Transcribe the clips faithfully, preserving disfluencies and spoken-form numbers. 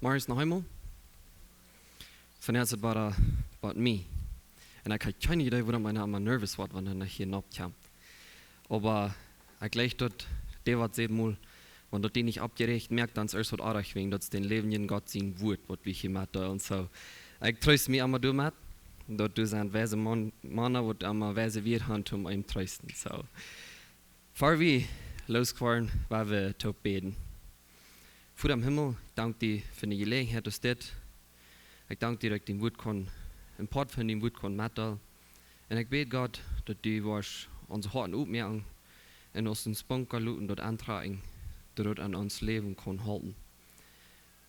Morjes noch eemol. Von hia es et wada bie mie. Un ekj hab kjeene Iedee, wuarom eena emma nervous woat, wan eena hia nopp kjemt. Oba ekj jleich daut dee waut säd mol, wan daut die nich oppjeräacht moakt, dan es et waut oajch, wäajen daut es dän läwendjen Gott sien Wuat, waut wie hia metdeelen. Soo, ekj treest mie emma doamet, daut doa sent weise Mon-, Mana, waut emma weise Wieed han, om eenem to treesten. Soo, ea wie lossgonen, woa wie toop bäden. Voda em Himmel, ekj dank die fa de Jeläajenheit aus dit. Ekj dank die, daut ekj dien Wuat kaun, een Poat von dien Wuat kaun metdeelen. Un ekj bäd, Gott, daut du woascht onse Hoaten opmoaken un ons een Spunka loten daut auntrakjen, daut daut aun ons Läwen kaun halpen.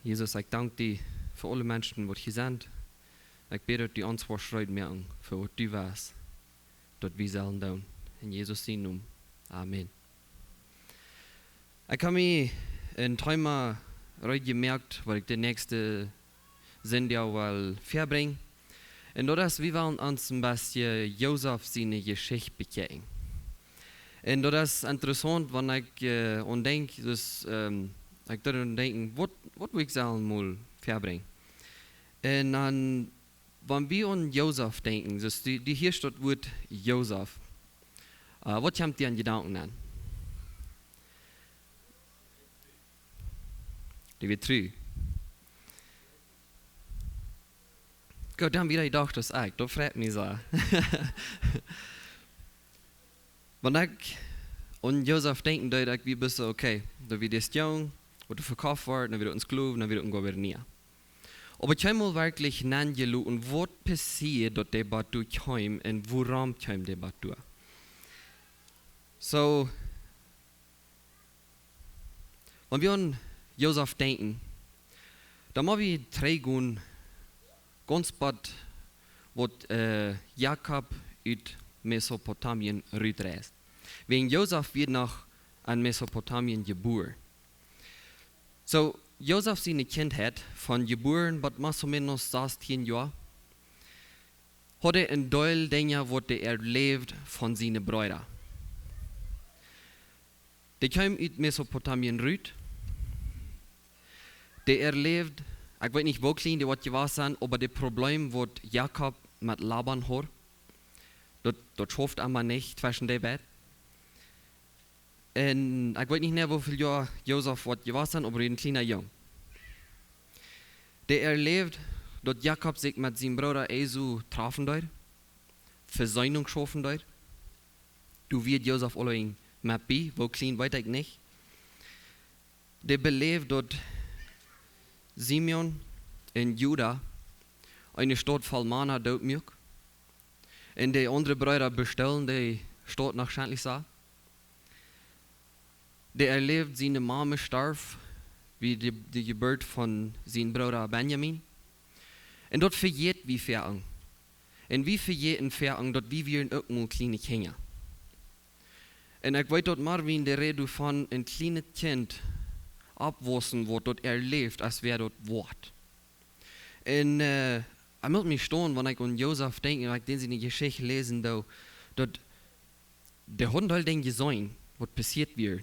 Jesus, ekj dank die fa aule Menschen, waut hia sent. Ekj bäd, daut du ons woascht reed moaken fa waut du west, daut wie sellen doonen. En Jesus sienen Nomen. Amen. Ekj hab mie een Thema reed jemoakt, waut ekj de näakjste Sindach well verbrinjen. Un daut es, wie wellen ons een bät Josef siene Jeschicht bekjikjen. Un daut es interessaunt, wan ekj, äh, aun denkj, dus, ähm, ekj deed aun denkjen, waut, waut wudd ekj sellen mol verbrinjen? Un dan, wan wie aun Josef denkjen, dus du, du hieescht daut Wuat Josef. Äh, waut kjemt die aun Jedanken aun? Dee wia tru. Goot, dan wia ekj doch, daut ekj, daut freit mie soo. Wan ekj aun Josef denkjen deed, ekj wia bloos soo, okay, daut wia dis Jung, waut vekofft wort, dan wia daut een Sklow, dan wia daut een Gouverneur. Oba ekj hab mol werkjlich nojeloten, waut passieed, daut dee bat doa kjeem un wuarom kjeem dee bat doa. Soo, wan wie aun Josef denkjen, dan mott wie trigjgonen, gaunz bat waut, äh, Jakob ut Mesopotamien rutreist. Wäajen Josef wia noch en Mesopotamien jebuaren. Soo, Josef siene Kjintheit, von jebuaren bat más o menos sastieen Joa, haud hee een Deel Dinja, waut hee erläwd von siene Breeda. Dee kjeemen ut Mesopotamien rut. Dee erläwd, ekj weet nich, woo kjlien dee waut jewast sent, oba daut Problem, waut Jakob met Laban haud, daut, daut schauft emma nich tweschen dee beid. Un ekj weet nich mea, woo väl Joa Josef woat jewast sennen, oba een kjliena Jung. Dee erläwd, daut Jakob sikj met sien Brooda Esau trafen deed, Vesöhnung schaufen deed. Doa wia Josef auleen met bie, woo kjlien weet ekj nich. Dee beläwd, daut Simeon un Juda eene Staut voll Mana doot muak. Un de aundre Breeda bestollen de Staut noch schentlich soo. Dee erläwd, siene Mame storf, bie de, de Jeburt von sien Brooda Benjamin. Un daut vejät wie foaken. Un wie vejäten foaken, daut wie wieren uk mol kjliene Kjinja. Un ekj weet, daut Marvin, dee räd von een kjlienet Kjint oppwaussen woat, daut erläft, aus wäa daut woat. Un, äh, ekj mott mie stonen, wan ekj aun Josef denkj, un ekj dän siene Jeschicht läsen doo, daut dee haud aul Dinja jeseenen, waut passieet wia.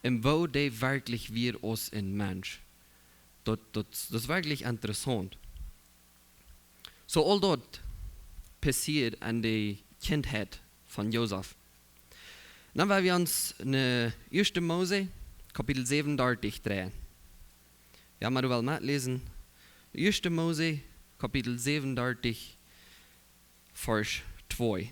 Un woo dee werkjlich wia aus een Mensch. Daut, daut, daut es werkjlich interessaunt. Soo, aul daut passieed en de Kjintheit von Josef. Dan woa wie ons no Ieeschte Mose, Kapitel säwenundartich dreien. Jo, mau du west metläsen. Ieeschte Mose, Kapitel säwenundartich, Varsch twee.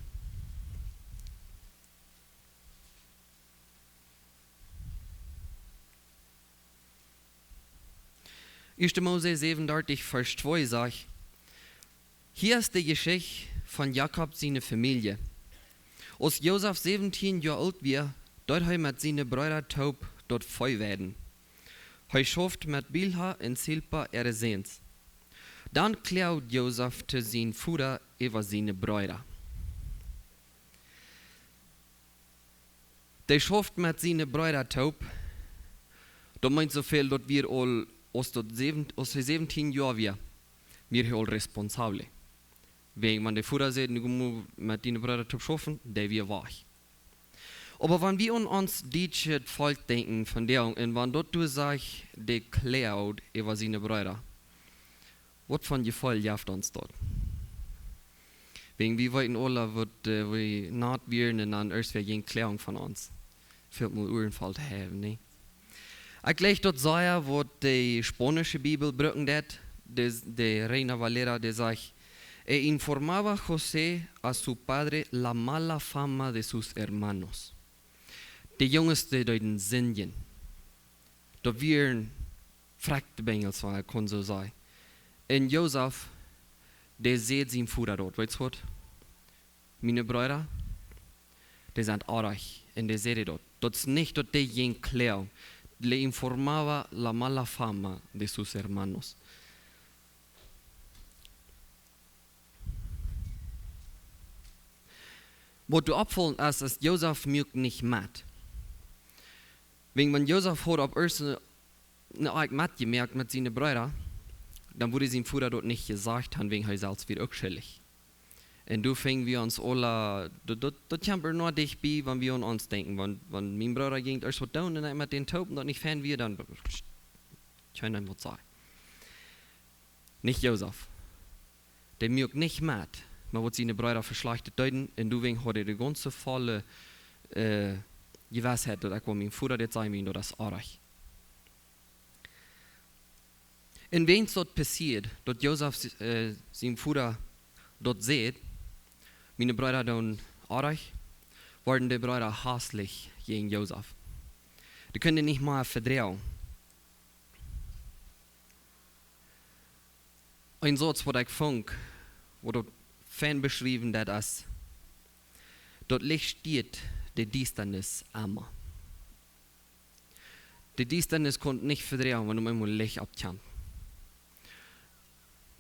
Ieeschte Mose säwenundartich, Varsch twee sajcht: Hia es de Jeschicht von Jakob siene Famielje. Aus Josef säwentieen Joa oolt wia, deed hee met siene Breeda toop daut Vee weiden. Hee schauft met Bilha un Silpa äare Säns. Dan kloagd Josef to sienen Voda äwa siene Breeda. Dee schauft met siene Breeda toop. Daut meent soo väl, daut wia aul, aus daut säwen-, aus hee säwentieen Joa wia, wia hee aul responsabel. Wäajen wan de Voda säd: "Nu go mau met diene Breeda toop schaufen", dee wia wajch. Oba wan wie aun ons dietschet Volkj denkjen von doa, un wan daut doa sajcht, dee kloagt äwa siene Breeda, waut fa een Jefeel jeft ons daut? Wäajen wie weeten aula, waut, äh, wie nat wieren un dan ieescht wada jinkj kloagen von ons. Väl mol Uagenfäl to haben, nä? Ekj jleich daut sea, waut de spaunische Bibel brucken deit, de, de Reina Valera, dee sajcht: "E informaba José a su padre la mala fama de sus hermanos." De Junges, dee deeden sindjen. Daut wieren frakjte Benjels, wan ekj kaun soo sajen. Un Josef, dee säd sienen Voda daut: "Weetst waut? Miene Breeda, dee sent oajch." Un dee säd daut. Daut es nich daut dee jinkj kloagen. Le informaba la mala fama de sus hermanos. Waut doa oppfaulent es, es Josef muak nich met. Wäajen wan Josef haud opp ieescht ne, ne Akj metjemoakt met siene Breeda, dan wudd sien Voda daut nich jesajcht haben, wäajen hee selfst wia uk schuldich. Un doa finj wie ons aula, daut, daut, daut kjemt ea noch dicht bie, wan wie aun ons denkjen. Wan, wan mien Brooda jinkj ieescht waut doonen un ekj met dän toop un daut nich fein wia, dan kaun ekj waut sajen. Nich Josef. Dee muak nich met, mau waut siene Breeda fa Schlajchtet deeden, un doawäajen haud hee de gaunze volle, äh, Jewissheit, daut ekj woa mienen Voda dit sajen, wäajen daut es oajch. Un wäajen daut passieed, daut Josef, äh, sienen Voda daut säd: "Miene Breeda doonen oajch", worden de Breeda hasslich jäajen Josef. Dee kunnen nich mea vedroagen. Een Sauz, waut ekj funk, waut daut fein beschrift, daut es: "Daut Licht stieet de Diestanis emma." De Diestanis kaun nich vedroagen, wan opp eemol Licht oppkjemt.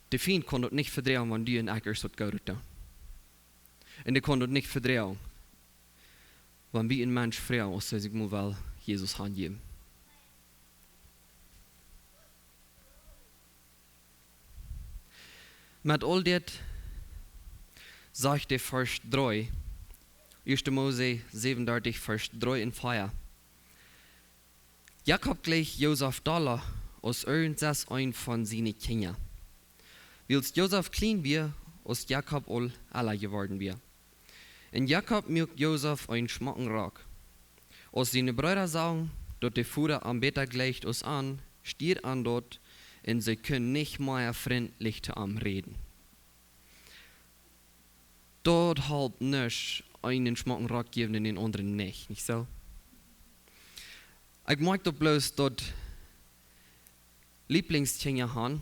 De Fient kaun daut nich vedroagen, wan du un ekj ieescht daut Goodet doonen. Un dee kaun daut nich vedroagen, wan wie een Mensch froagen, aus hee sikj mol well Jesus hanjäwen. Met aul dit sajcht de Varsch dree, ieeschte Mose säwenundartich, Varsch dree un vea: "Jakob jleich Josef dolla aus irjent sest een von siene Kjinja, wiels Josef kjlien wia, aus Jakob aul ella jeworden wia. Un Jakob muak Josef een schmocken Rock. Aus siene Breeda sagen, daut de Voda am bäta jleicht aus an, stieed an daut, un see kunnen nich mea frintlich to am räden." Daut halpt nuscht, eenen schmocken Rock jäwen un dän aundren nich, nich soo? Ekj moakj daut bloos, daut Lieblingskjinja han,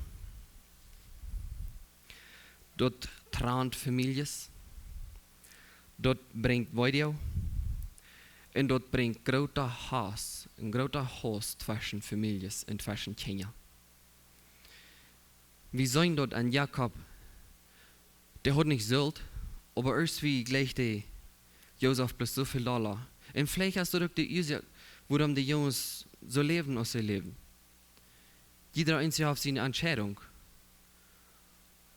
daut trant Famieljes, daut brinjt Weedoag, un daut brinjt groota Hauss, een groota Hauss tweschen Famieljes un tweschen Kjinja. Wie seenen daut aun Jakob, dee haud nich Schult, oba ieescht wia jleich dee Josef bloos soo väl dolla. Un veleicht es daut uk de Uasoak, wuarom de Junges soo läwen, aus see läwen. Jieda eena haft siene Entscheidunk.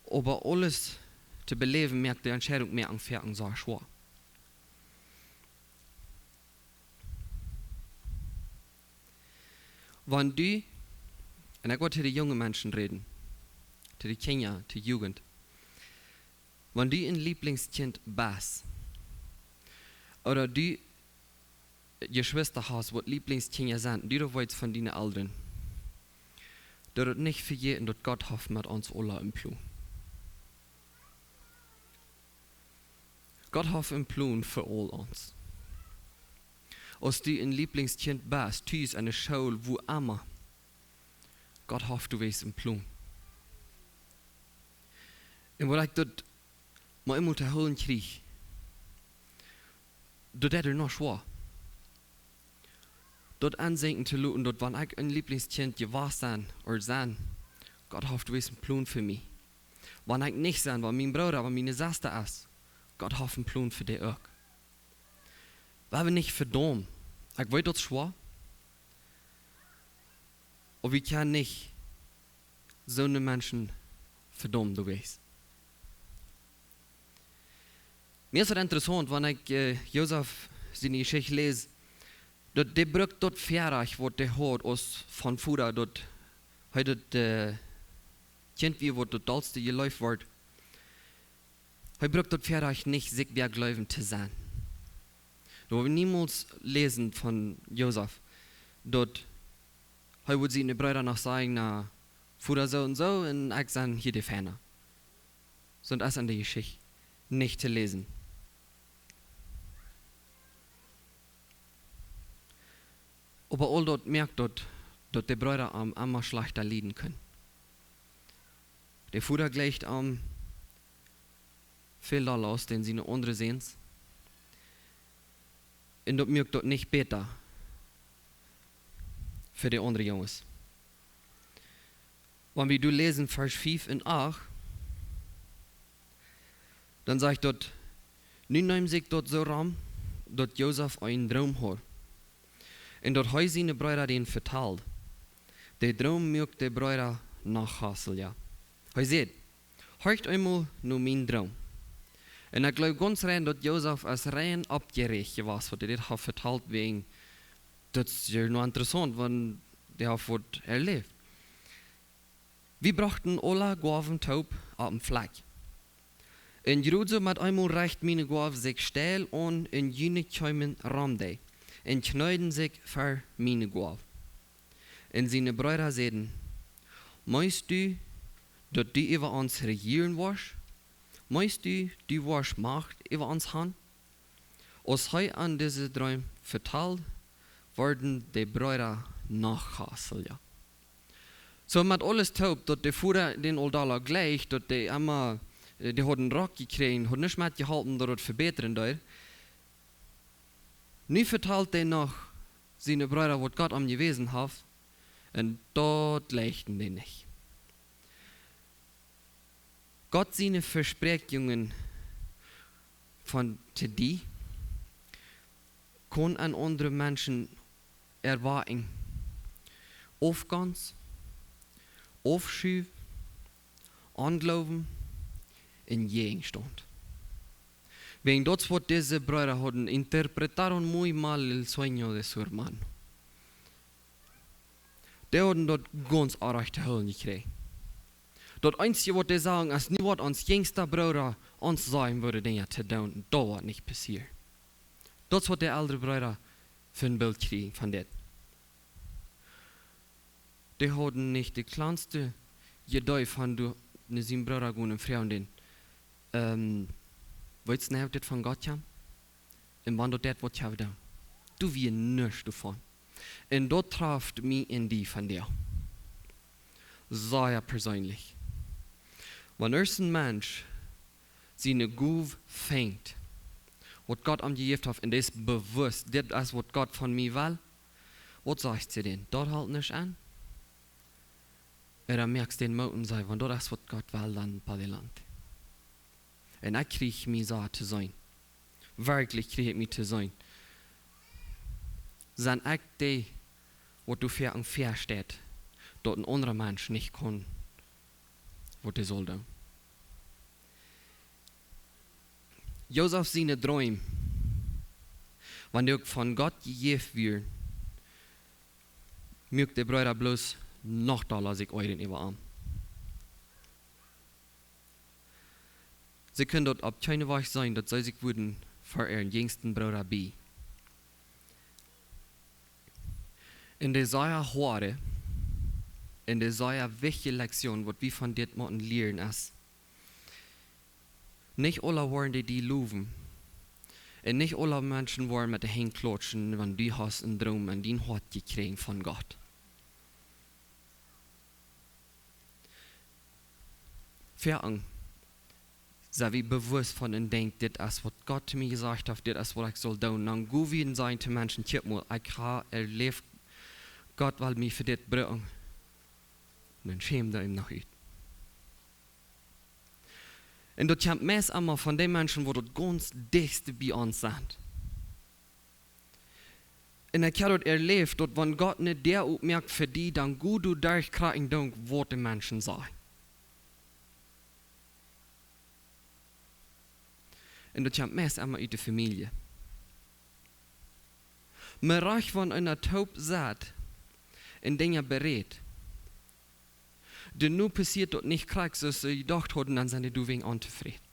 Oba aules to beläwen, moakt de Entscheidunk moaken foaken soo schwoa. Wan du, un ekj woa to de junge Menschen räden, to de Kjinja, to Jugend, wan du een Lieblingskjint best, ooda du Jeschwista hast, waut Lieblingskjinja sent, du daut weetst von diene Elren, daut daut nich vejäten, daut Gott haft met ons aula een Plon. Gott haft een Plon fa aul ons. Aus du een Lieblingskjint best, tus, enne School, wua emma, Gott haft doawäajen een Plon. Un waut ekj daut mau eemol to hoolen kjrieech, daut deit daut noch schwoa, daut aunseenen to loten, daut wan ekj een Lieblingskjint jewast sie ooda sie, Gott haft doawäajen een Plon fa mie. Wan ekj nich sie, wan mien Brooda, wan miene Sesta es, Gott haft een Plon fa dee uk. Wie haben nich vedaumt. Ekj weet, daut es schwoa. Oba wie kjennen nich soone Menschen vedaumen, du weetst. Mie es daut interessaunt, wan ekj, äh, Josef siene Jeschicht läs, daut dee brukt daut Väarajcht, waut dee haud aus von Voda, daut hee daut, äh, Kjint wia, waut daut dollste jeleeft wort. Hee brukt daut Väarajcht nich, sikj wäa jleewen to sennen. Daut woa wie niemols läsen von Josef, daut hee wudd siene Breeda noch sajen, na, Voda soo un soo, un ekj sie hia de Feina. Soont es en de Jeschicht nich to läsen. Oba aul daut moakt daut, daut de Breeda am emma schlajchta lieden kunnen. De Voda jleicht am väl dolla aus dän siene aundre Säns. Un daut moakt daut nich bäta fa de aundre Junges. Wan wie doa läsen Varsch fief un acht, dan sajcht daut: Nu neem sikj daut soo rom, daut Josef eenen Droom haud, un daut hee siene Breeda dän vetald. De Droom muak de Breeda noch hauslicha. Hee säd: Horcht eemol no mienen Droom. Un ekj jleew gaunz rein, daut Josef es rein oppjeräacht jewast, waut hee dit haft vetalt, wäajen daut es je noch interessaunt, wan dee haft waut erläft. Wie brochten aule Goawen toop opp een Flakj. Un jrod soo met eemol recht miene Goaw sikj steil aun, un june kjeemen rom dee, un kjneeden sikj ver miene Goaw. Un siene Breeda säden: Meenst du, daut du äwa ons rejieren woascht? Meenst du, du woascht Macht äwa ons han? Aus hee an disen Droom vetald, worden de Breeda noch hauslicha. Soo met aules toop, daut de Voda dän aul dolla jleicht, daut dee emma, äh, dee haud een Rock jekjräajen, haud nuscht met jeholpen, daut daut vebätren deed. Nu vetalt dee noch siene Breeda, waut Gott am jewäsen haft, un daut jleichten dee nich. Gott siene Vespräakjungen von to die kaun en aundre Menschen erwakjen Aufgonst, Aufschuw, Onjloowen un Jäajenstaunt. Wäajen daut es waut dise Breeda hauden: Interpretaron muy mal el sueño de su hermano. Dee hauden daut gaunz orrajcht to hoolen jekjräajen. Daut eensje waut dee sagen es: Nu waut ons jinjsta Brooda ons sajen wudd, Dinja to doonen, daut woat nich passieren. Daut es waut de eldre Breeda fa een Bilt kjrieejen von dit. Dee hauden nich de kjlanste Iedee von, du, no sien Brooda gonen un froagen dän: Ähm, weetst du nich, auf dit von Gott kjemt? Un wan daut dit waut kjemt, dan, doa wia nuscht doavon. Un daut traft mie un die vondoag sea perseenlich. Wan irjent een Mensch siene Gow finjt, waut Gott am jejäft haft, un dee es bewusst: Dit es waut Gott von mie well, waut sajcht see dän? Daut helt nuscht aun? Ooda moakt see dän Moot un sajcht: Wan daut es waut Gott well, dan pa'delante. Un ekj kjrieech mie soo to seenen. Werkjlich kjrieech ekj mie to seenen. Sie ekj dee, waut doa väa am väasteit, daut een aundra Mensch nich kaun, waut hee saul doonen? Josef siene Dreem, wan dee uk von Gott jejäft wieren, muak de Breeda bloos noch dolla sikj oajren äwa am. See kunnen daut opp kjeene Wies seenen, daut see sikj wudden fa äaren jinjsten Brooda bieejen. Un de sea hoade un de sea wichtje Lektion, waut wie von dit motten lieren, es: Nich aula woaren dee die lowen, un nich aula Menschen woaren met de Henj klautschen, wan du hast een Droom en dien Hoat jekjräajen von Gott. Foaken sie wie bewusst von un denkjen: Dit es waut Gott to mie jesajcht haft, dit es waut ekj saul doonen. Dan go wie un sajen to Menschen: Kjikj mol, ekj hab erläft, Gott well mie fa dit brucken. Un dan schäm dee am noch ut. Un daut kjemt meist emma von dee Menschen, waut daut gaunz dichtste bie ons sent. Un ekj hab daut erläft, daut wan Gott ne Däa opmoakt fa die, dan go du derch, krakjt un denkj, waut de Menschen sajen. Un daut kjemt meist emma ut de Famielje. Mau rajcht wan eena toop sett un Dinja berät, dan nu passieet daut nich krakjt soo aus see jedocht hauden, dan sent dee doawäajen ontofräd.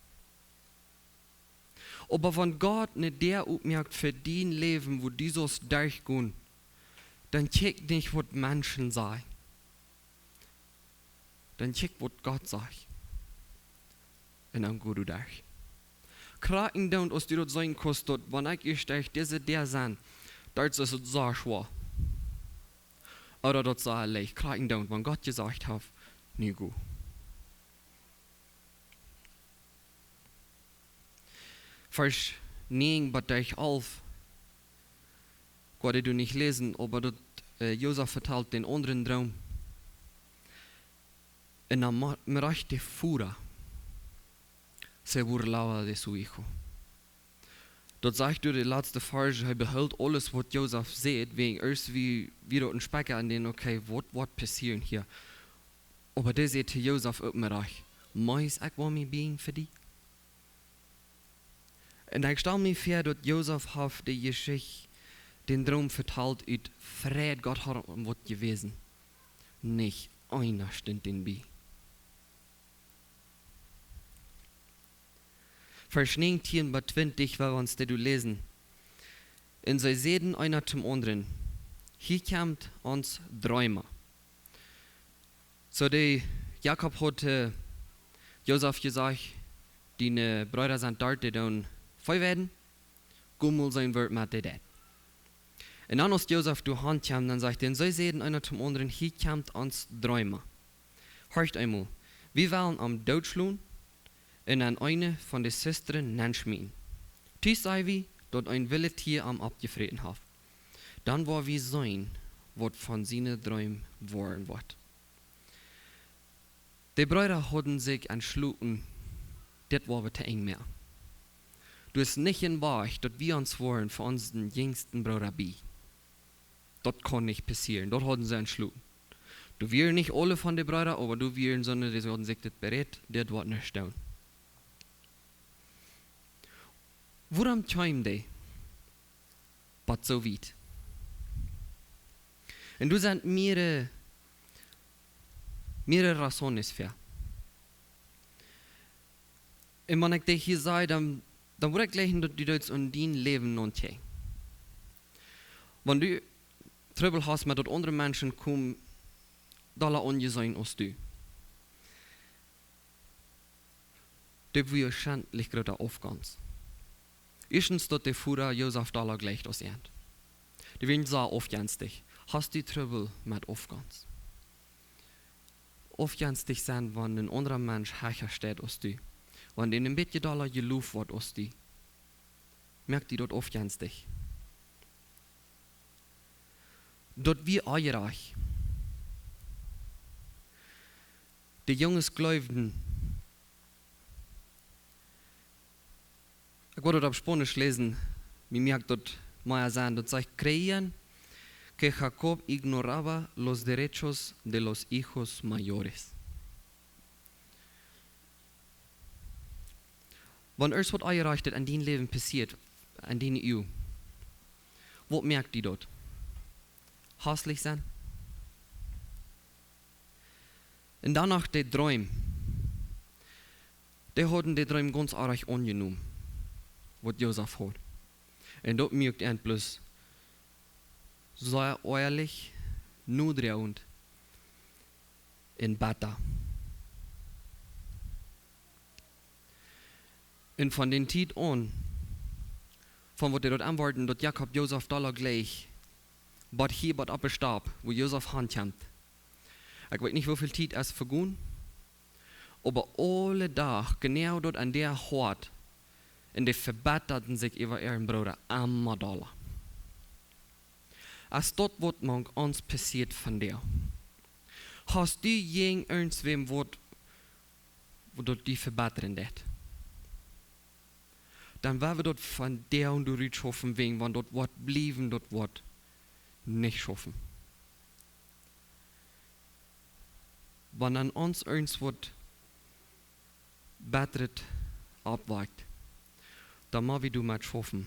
Oba wan Gott ne Däa opmoakt fa dien Läwen, wua du saust derchgonen, dan kjikj nich waut Menschen sajen. Dan kjikj waut Gott sajcht. Un dan go du derch. Krakjt endoont aus du daut seenen kaust, daut wan ekj ieescht derch dise Däa sie, dan es daut soo schwoa. Ooda daut soo leicht, krakjt endoont, wan Gott jesajcht haft, nu go. Varsch näajen bat alf. Ekj woa dee nich läsen, oba daut, äh, Josef vetalt dän aundren Droom. En dan ma-, mirachte fura se burlaba de su hijo. Daut sajcht doa de latste Varsch, hee behilt aules waut Josef säd, wäajen ieescht wia, wia daut een Specka aun dän, okay, waut, waut passieren hia? Oba dee säd to Josef uk miracht: Meist ekj woa mie bieejen fa die? Un ekj stal mie väa, daut Josef haft de Jeschicht, dän Droom vetalt ut Freid, Gott haud am waut jewäsen. Nich eena stunt am bie. Varsch näajentieen bat twintich, woa wie ons daut läsen. Un see säden eena tom aundren: Hia kjemt ons Dreema. Soo de Jakob haud, äh, Josef jesajcht: Diene, äh, Breeda sent doa, dee doonen Vee weiden. Go mol seenen waut met dee deit. Un dan aus Josef doa han kjeem, dan sajcht hee: Un see säden eena tom aundren: Hia kjemt ons Dreema. Horcht eemol, wie wellen am dootschlonen un en eene von de Sistren nenschmieten. Tus saj wie, daut een wilt Tia am oppjefräten haft. Dan woa wie seenen, waut von siene Dreem woaren woat. De Breeda hauden sikj entschloten, dit woa wie to Enj moaken. Daut es nich een Wajch, daut wie ons woaren fa onsen jinjsten Brooda bieejen. Daut kaun nich passieren. Daut hauden see entschloten. Daut wieren nich aule von de Breeda, oba daut wieren soone, dee hauden sikj dit berät, dit woat nich stonen. Wuarom kjeemen dee bat soo wiet? Un doa sent mearere, mearere Raisons fa. Un wan ekj dit hia saj, dan, dan woa ekj jlikj daut du daut en dien Läwen auntieen. Wan du Trubbel hast met daut aundre Menschen komen dolla aunjeseenen aus du, dee wia schentlich groota Aufgonst. Ieeschtens daut de Voda Josef dolla jlikjt aus an. Dee wieren soo aufjenstich. Hast du Trubbel met Aufgonst? Aufjenstich sennen, wan een aundra Mensch hecha steit aus du. Wan dee een bät dolla jeloft woat aus du, moakt die daut aufjenstich. Daut wia onjerajcht. De Junges jleewden, ekj woa daut opp Spaunisch läsen, mie moakt daut mea Senn, daut sajcht: Creían que Jacob ignoraba los derechos de los hijos mayores. Wan irjent waut Onjerajchtet en dien Läwen passieet, en diene Uagen, waut moakt die daut? Hauslich sennen? Un dan noch de Dreem. Dee hauden de Dreem gaunz oajch aunjenomen, waut Josef haud. Un daut moakt an bloos sea oajalich, nodroagent un betta. Un von dee Tiet aun, von waut dee daut aunwoaren, daut Jakob Josef dolla jlikjt, bat hia, bat opp de Stap, wua Josef han kjemt. Ekj weet nich, woo väl Tiet es vegonen, oba aule Dach, jeneiw daut aun dee Hoat, un dee vebettaden sikj äwa äaren Brooda emma dolla. Es daut waut mank ons passieet vondoag? Hast du jäajen irjentwäm waut, waut daut die vebettren deit? Dan woa wie daut vondoag doa rutschaufen, wäajen wan daut woat bliewen, daut woat nich schaufen. Wan aun ons irjent waut Bettret oppwakjt, dan mott wie doamet schaufen.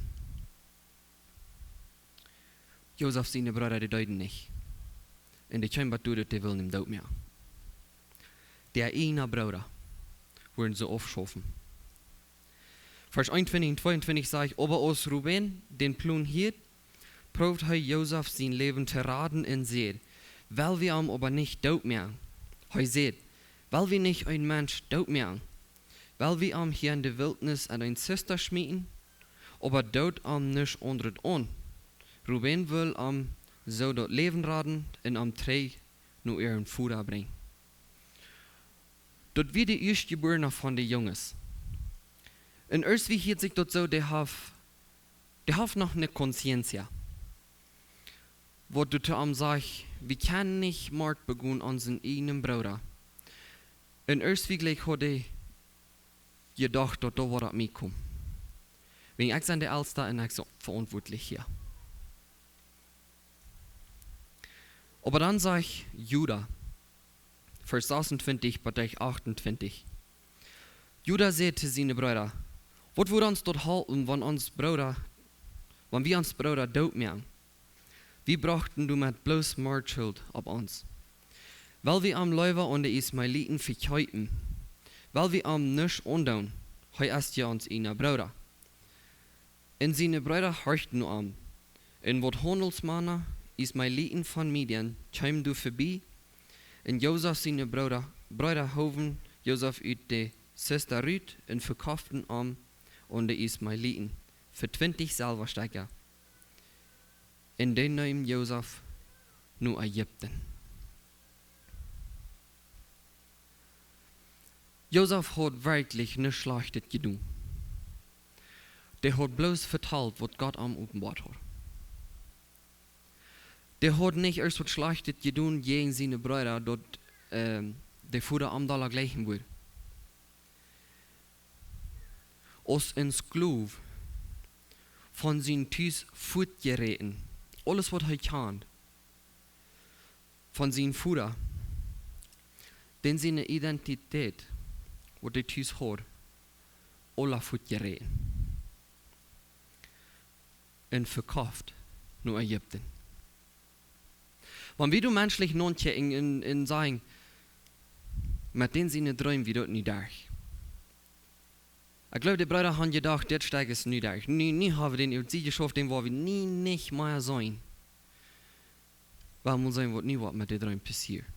Josef siene Breeda, dee deeden nich. Un dee kjeemen bat doa, daut dee wullen am doot moaken. Äa eejna Brooda wullen see aufschaufen. Varsch eenuntwintich un tweeuntwintich sajcht: Oba aus Ruben dän Plon hieed, proowd hee Josef sien Läwen to raden un säd: Well wie am oba nich doot moaken. Hee säd: Well wie nich een Mensch doot moaken? Well wie am hia enne Wiltnis en eene Zista schmieten? Oba doot am nuscht aundret aun. Ruben wull am soo daut Läwen raden un am trigj no äaren Voda brinjen. Daut wia de Ieeschtjebuarna von de Junges. Un ieescht wia hia sikj daut soo, dee haft, dee haft noch eene Conciencia, waut doa to am sajcht: Wie kjennen nich Mord begonen aun onsen eejnen Brooda. Un ieescht wia jlikj haud hee jedocht, daut doa waut opp mie kjemt. Wäajen ekj sie de Elsta un ekj sie veauntwuatlich hia. Oba dan sajcht Juda, Varsch sasuntwintich bat achuntwintich. Juda säd to siene Breeda: Waut wudd ons daut halpen, wan ons Brooda, wan wie ons Brooda doot moaken? Wie brochten doamet bloos Mordschult opp ons. Well wie am leewa aun de Ismaeliten vekjeepen. Well wie am nuscht aundoonen. Hee es je ons eejna Brooda. Un siene Breeda horchten no am. Un waut Haundelsmana, Ismaeliten von Midian, kjeemen doa vebie. Un Josef siene Breeda, Breeda howen Josef ut de Zista rut un vekoften am aun de Ismaeliten fa twintich Selwastekja. Un dee neemen Josef no Ägipten. Josef haud werkjlich nuscht Schlajchtet jedonen. Dee haud bloos vetalt, waut Gott am openboat haud. Dee haud nich ieescht waut Schlajchtet jedonen jäajen siene Breeda, daut, ähm, de Voda am dolla jlikjen wudd. Aus een Sklow von sien Tus fuatjeräten. Aules, waut hee kjand, von sien Voda, dän siene Identität, waut hee tus haud, aula fuatjeräten un vekoft no Ägipten. Wan wie doa menschlich nodenkjen un, un sajen, met dän siene Dreem wia daut nich derch. Ekj jleew, de Breeda hauden jedocht, dit Stekj es nu derch. Nu, nu hab wie dän äwa de Sied jeschauft, dän woa wie nie nich mea seenen. Wie motten seenen, waut nu woat met dän Dreem passieren.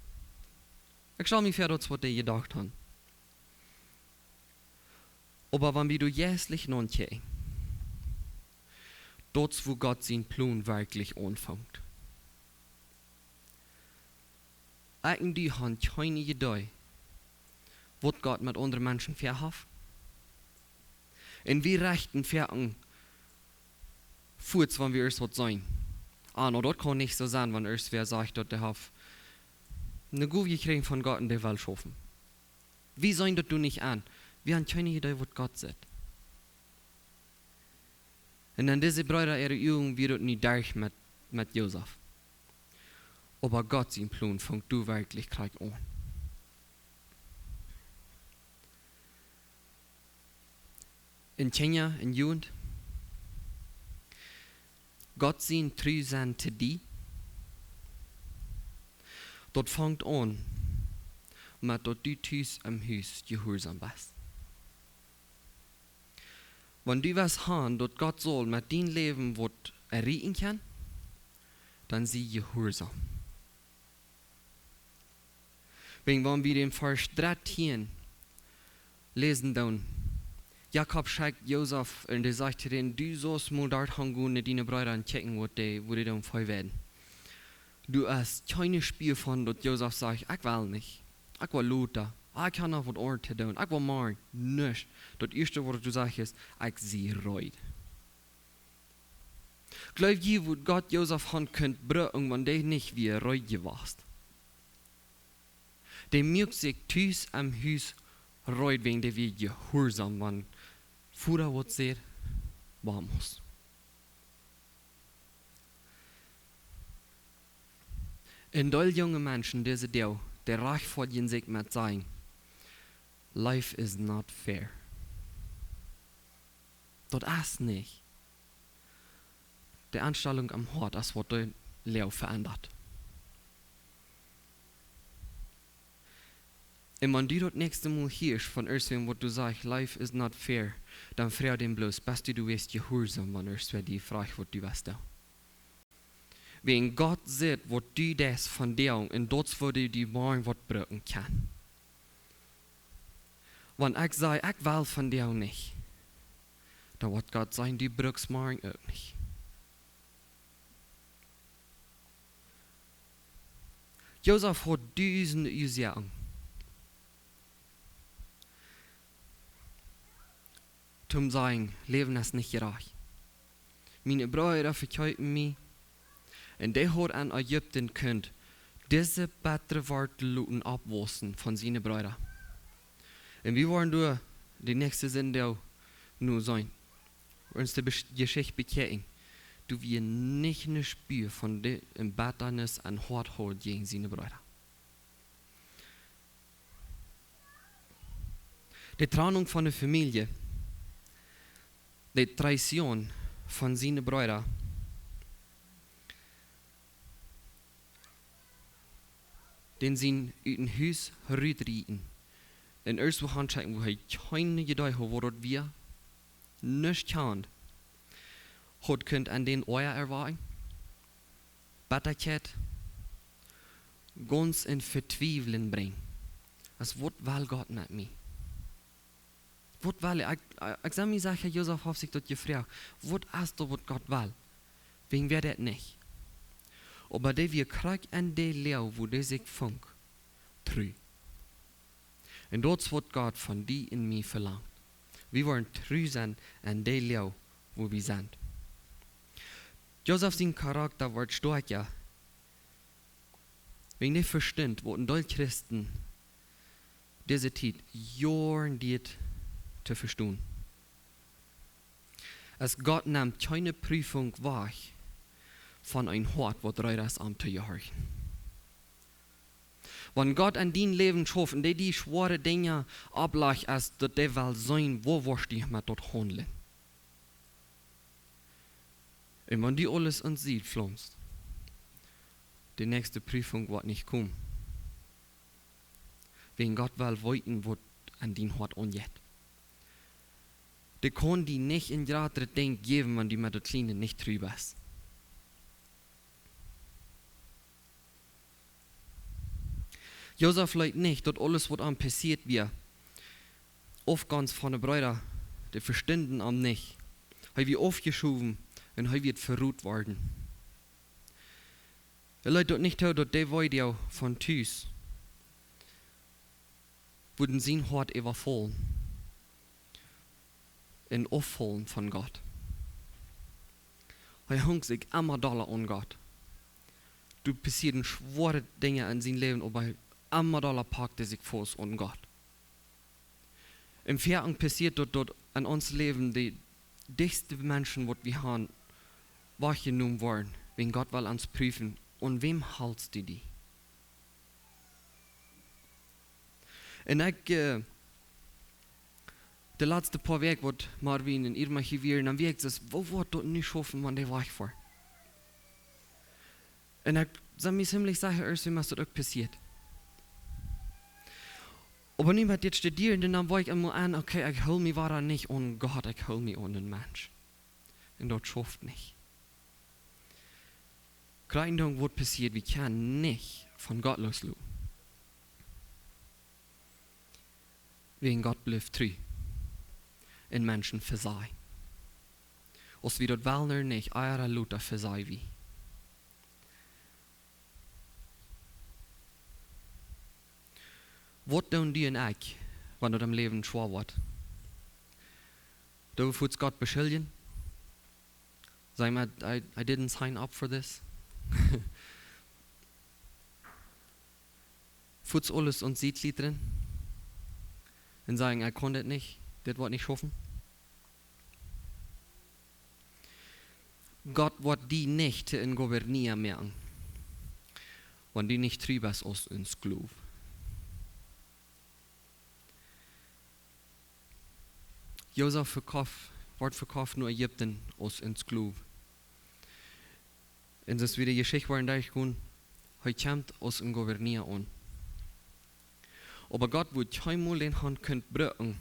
Ekj stal mie väa, daut es, waut dee jedocht hauden. Oba wan wie doa jeistlich nodenkjen, daut es, wua Gott sien Plon werkjlich aunfangt. Ekj un du haben kjeene Iedee, waut Gott met aundre Menschen väahaft. Un wie rechten väa aun, fuaz, wan wie ieescht waut seenen. Ah, nu, daut kaun nich soo sennen, wan ieescht wäa sajcht, daut hee haft eene Gow jekjräajen von Gott un dee well schaufen. Wie seenen daut doa nich aun. Wie haben kjeene Iedee, waut Gott sajcht. Un en dise Breeda äare Uagen wia daut nich derch met, met Josef. Oba Gott sien Plon fangt doa werkjlich krakjt aun. Un Kjinja un Jugend, Gott sien tru sennen to die, daut fangt aun met daut du tus em Hus jehuarsom best. Wan du west han, daut Gott saul met dien Läwen waut erreichen kjennen, dan sie jehuarsom. Wäajen wan wie dän Varsch dartieen läsen doonen, Jakob schekjt Josef un dee sajcht to dän: Du saust mol doa han gonen, no diene Breeda un kjikjen, waut dee, waut dee doonen fa Oabeit. Du hast kjeen Spua von daut Josef sajcht: Ekj well nich. Ekj well lota. Ah, ekj hab noch waut aundret to doonen. Ekj well morjen. Nuscht. Daut ieeschte, waut du sajchst, es: Ekj sie reed. Jleew jie, woo Gott Josef haud kunt brucken, wan dee nich wia reed jewast? Dee muak sikj tus em Hus reed, wäajen dee wia jehuarsom, wan Voda waut säd, vamos. Un deel junge Menschen dise Doag, dee rajchtfoadjen sikj met sajen: Life is not fair. Daut es nich. De Enstalunk aum Hoat es waut de Läwen veendat. Un wan du daut näakjste Mol hieescht von irjentwäm, waut du sajchst, "Life is not fair," dan froag dän bloos, "Best du, du wieescht jehuarsom, wan irjentwäa die froagt, waut du wieescht doonen?" Wiels Gott sitt, waut du deist vondoag, un daut es, wua du die morjen waut brucken kaust. Wan ekj saj, "Ekj well vondoag nich," dan woat Gott sajen, "Du brukst morjen uk nich." Josef haud dusende Uasoaken toom sajen, "Läwen es nich jerajcht. Miene Breeda vekjeepen mie." Un dee haud en Ägipten kunt dise bettre Wieed loten oppwaussen von siene Breeda. Un wie woaren doa de näakjste Sindach nu seenen, wan wie de Besch-, Jeschicht bekjikjen, daut wia nich een Spua von de Bettanis un Hoat haud jäajen siene Breeda. De Trennunk von de Famielje, de Traition von siene Breeda, dän sien ut dän Hus rutrieten. Un irjentwua hanschekjen, wua hee kjeene Iedee haud, wua daut wia, nuscht kjand, haud kunt aun dän Oaja erwakjen, Bettakjeit, gaunz en Vetwiewlen brinjen. Aus, waut well Gott met mie? Waut well hee? Ekj, ekj, ekj sie mie secha, Josef haft sikj daut jefroacht. Waut es daut, waut Gott well? Wäajen wäa daut nich? Oba dee wia krakjt en dee Loag, wua dee sikj funk, tru. Un daut es, waut Gott von die un mie velangt. Wie woaren tru sennen en dee Loag, wua wie sent. Josef sien Charakta wort stoakja, wiels hee vestunt, waut een Deel Christen dise Tiet Joaren diet to vestonen. Aus Gott nemt kjeene Prüfunk wajch von een Hoat, waut reed es, am to jehorchen. Wan Gott en dien Läwen schauft un dee die schwoare Dinja opplajcht, es daut dee well seenen, woo woascht du met daut haundlen. Un wan du aules aun Sied flaumst, de näakjste Prüfunk woat nich komen. Wiels Gott well weeten, waut en dien Hoat aunjeit. Dee kaun die nich een jratret Dinkj jäwen, wan du met daut kjliene nich tru best. Josef leet nich, daut aules, waut am passieet wia, aufgaunz von de Breeda, dee vestunden am nich. Hee wia aufjeschowen un hee wia veroden worden. Hee leet daut nich too, daut dee Weedoag von Tus wudden sien Hoat äwafaulen un auffaulen von Gott. Hee hunk sikj emma dolla aun Gott. Doa passieeden schwoare Dinja en sien Läwen, oba emma dolla pakt hee sikj faust aun Gott. Un foaken passieet daut, daut en ons Läwen de dichtste Menschen, waut wie haben, wajchjenomen woaren, wiels Gott well ons prüfen, aun wäm halst du die? Un ekj, äh, de latste poa Wäakj, waut Marvin un Irma hia wieren, dan wia ekj soo, woo woat daut nu schaufen, wan dee wajchfoaren? Un ekj sie mie ziemlich secha, irjentwäm es daut uk passieet. Oba nu met dit Studieren, dan woa ekj emol aun, okay, ekj hool mie wada nich aun Gott, ekj hool mie aun een Mensch. Un daut schauft nich. Kjliene Dinja, waut passieet, wie kjennen nich von Gott losslopen. Wiels Gott blift tru un Menschen vesajen. Aus wie daut wellen ooda nich, ea ooda lota vesajen wie. Waut doo wie dan, wan daut em Läwen schwoa woat? Doo wie fuaz Gott beschuljen? Saj wie, "I, I didn't sign up for this." Fuaz aules aun Sied lieren un sajen, "Ekj kaun dit nich, dit woat nich schaufen." Gott woat die nich to een Gubernea moaken, wan du nich tru best aus een Sklow. Josef vekoft, woat vekoft no Ägipten aus een Sklow. Un soo aus wie de Jeschicht woaren derchgonen, hee kjemt aus een Gouverneur aun. Oba Gott wudd kjeenmol dän han kunt brucken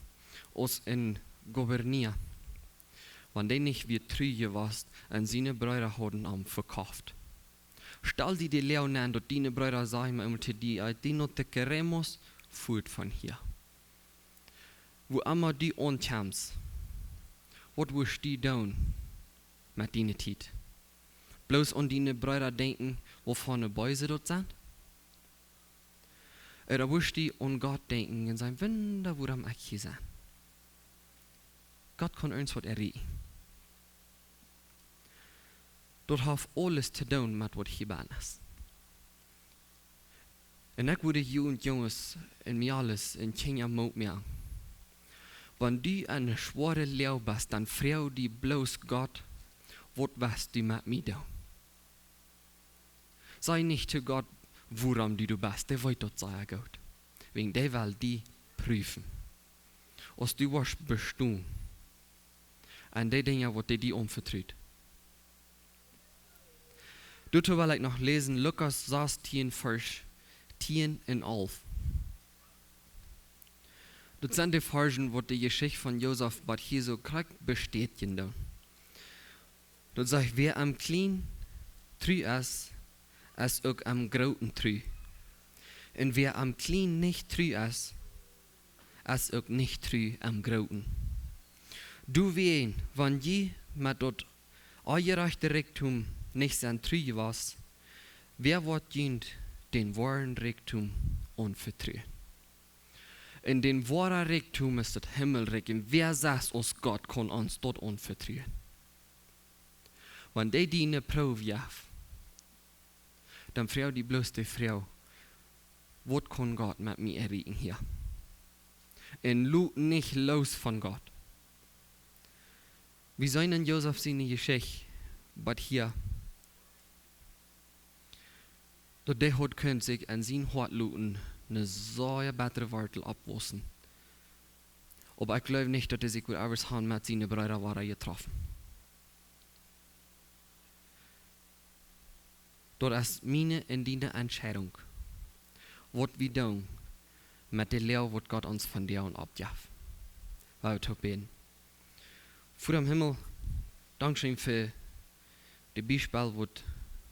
aus een Gouverneur, wan dee nich wia tru jewast un siene Breeda hauden am vekoft. Stal die de Loag aun, daut diene Breeda sajen mau emma to die: "Ay, ti no te queremos, fuat von hia." Wua emma du aunkjemst, waut wurscht du doonen met diene Tiet? Bloos aun diene Breeda denkjen, woo von ne beese daut sent? Ooda wurscht du aun Gott denkjen un sajen: "Wunda, wuarom ekj hia sie?" Gott kaun ons waut erreichen. Daut haft aules to doonen met waut hia bennen es. Un ekj wudd junt, Junges un Mejales un Kjinja Moot moaken: Wan du en eene schwoare Loag best, dan froag die bloos: "Gott, waut west du met mie doonen?" Saj nich to Gott, wuarom du doa best. Dee weet daut sea goot. Wäajen dee well die prüfen, aus du woascht bestonen aun dee Dinja, waut dee die aunvetrut. Doatoo well ekj noch läsen Lukas sastieen, Varsch tieen un alf. Daut sent de Varzen, waut de Jeschicht von Josef bat hia soo krakjt bestädjen doonen. Daut sajcht: "Wäa aum kjlienen tru es, es uk aum grooten tru. Un wäa aum kjlienen nich tru es, es uk nich tru aum grooten. Doawäajen, wan jie met daut onjerajchte Rikjdom nich sent tru jewast, wäa woat junt dän woaren Rikjdom aunvetruen?" Un dän woaren Rikjdom es daut Himmelrikj. Un wäa sest aus Gott kaun ons daut aunvetruen? Wan dee die eene Proow jeft, dan froag die bloos de Froag: "Waut kaun Gott met mie erreichen hia?" Un lot nich loos von Gott. Wie seenen en Josef siene Jeschicht bat hia, daut dee haud kunt sikj en sien Hoat loten eene sea bettre Wartel oppwaussen. Oba ekj jleew nich, daut hee sikj wudd eewich han met siene Breeda wada jetroffen. Daut es miene un diene Entscheidunk, waut wie doonen met de Loag, waut Gott ons vondoag oppjeft. Lot ons toop bäden. Voda em Himmel, dankscheen fa de Biespel, waut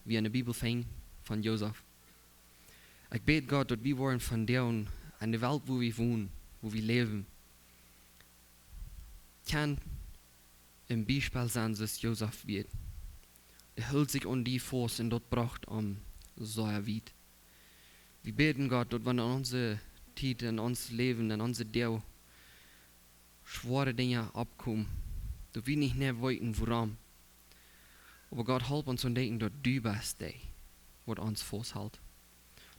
wie en de Bibel finjen von Josef. Ekj bäd, Gott, daut wie woaren vondoag en de Welt, wua wie wonen, wua wie läwen, kjennen een Biespel sennen, soo aus Josef wia. Dee hilt sikj aun die faust un daut brocht am sea wiet. Wie bäden, Gott, daut wan en onse Tiet, en ons Läwen, en onse Doag schwoare Dinja oppkomen, daut wie nich mea weeten, wuarom. Oba Gott, help ons to denkjen, daut du best dee, waut ons fausthelt.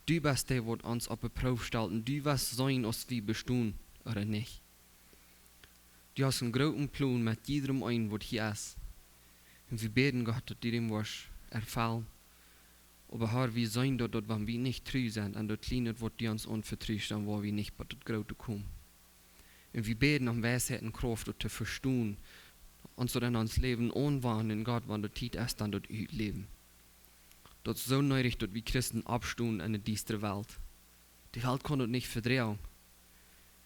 Du best dee, waut ons opp de Proow stalt. Un du best seenen, aus wie bestonen ooda nich. Du hast eenen grooten Plon met jiedrem eenen, waut hia es. Un wie bäden, Gott, daut du dän woascht erfellen. Oba Herr, wie seenen daut, daut wan wie nich tru sent aun daut kjliene, waut du ons aunvetrust, dan woa wie nich bat daut groote komen. Un wie bäden om Weisheit un Krauft, daut to vestonen, ons daut en ons Läwen aunwenjen, un Gott, wan de Tiet es, dan daut utläwen. Daut es soo needich, daut wie Christen oppstonen en de diestre Welt. De Welt kaun daut nich vedroagen.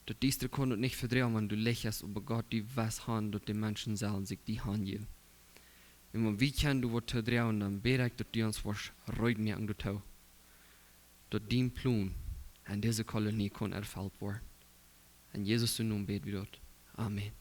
Daut Diestre kaun daut nich vedroagen, wan du Licht hast, oba Gott, du west han, daut de Menschen sellen sikj die hanjäwen. Un wan wie kjennen doa waut to droagen, dan bäd ekj, daut du ons woascht reed moaken doatoo, daut dien Plon en dise Kolonie kaun erfelt woaren. En Jesus sienen Nomen bäd wie daut. Amen.